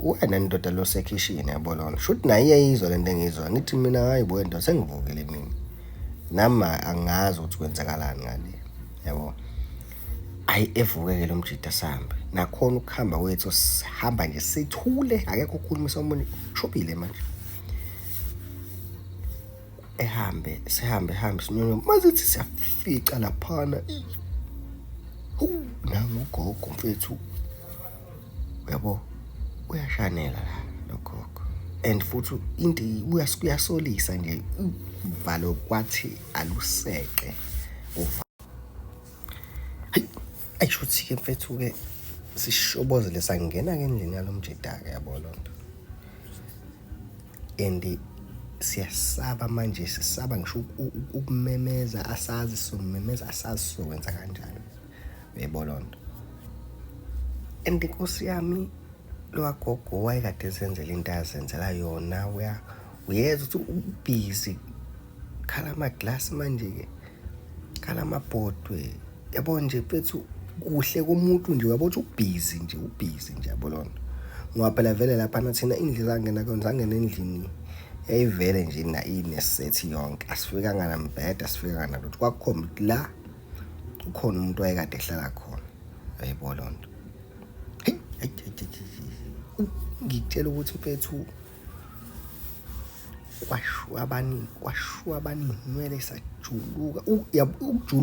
Wena ndoda lo sekhishini yabo lona. Shuthi naye iyayizwa lento engiyizwayo. Ngithi mina hayi bo ndoda sengivukile mina. Nami angazi ukuthi kwenzakalani ngale. Yabo. Ayi evuke-ke lo mjida sihambe. Nakhona ukuhamba kwethu sihamba nje sithule akekho okhulumisa omunye. Shobile manje. Ehambe sihambe hambe sinyonyo mazithi siyafica laphana. Nangu ugogo mfethu. Uyabo uyashanela la lo gogo and futhi into uyasolisa nje uvalo kwathi aluseqe uva hayi ayisho ukuthi-ke mfethu-ke sishobozele sangena-ke endlini yalo mjeda-ke yabo loo nto and siyasaba manje sisaba ngisho ukumemeza asazi sizomemeza asazi sizokwenza kanjani. Uyayibona loo nto. And inkosi yami lowa gogo wayekade ezenzela into azenzela yona uya uyezwa ukuthi ubhizi khala amaglasi manje-ke khala amabhodwe yabo nje mfethu kuhle komuntu nje uyabo ukuthi ubhizi nje ubhizi nje yabo loo nto ngoba phela vele laphana thina indlu zangena kuyona sangena endlini yayivele nje inesethi yonke asifikanga nambheda asifikanga nalutho kwakukhomba ukuthi la ukhona umuntu wayekade ehlala khona uyayibona loo nto ngikutshela ukuthi mfethu kwashuwa abaningi kwashuwa abaningi nwele sajuluka ukujuluka.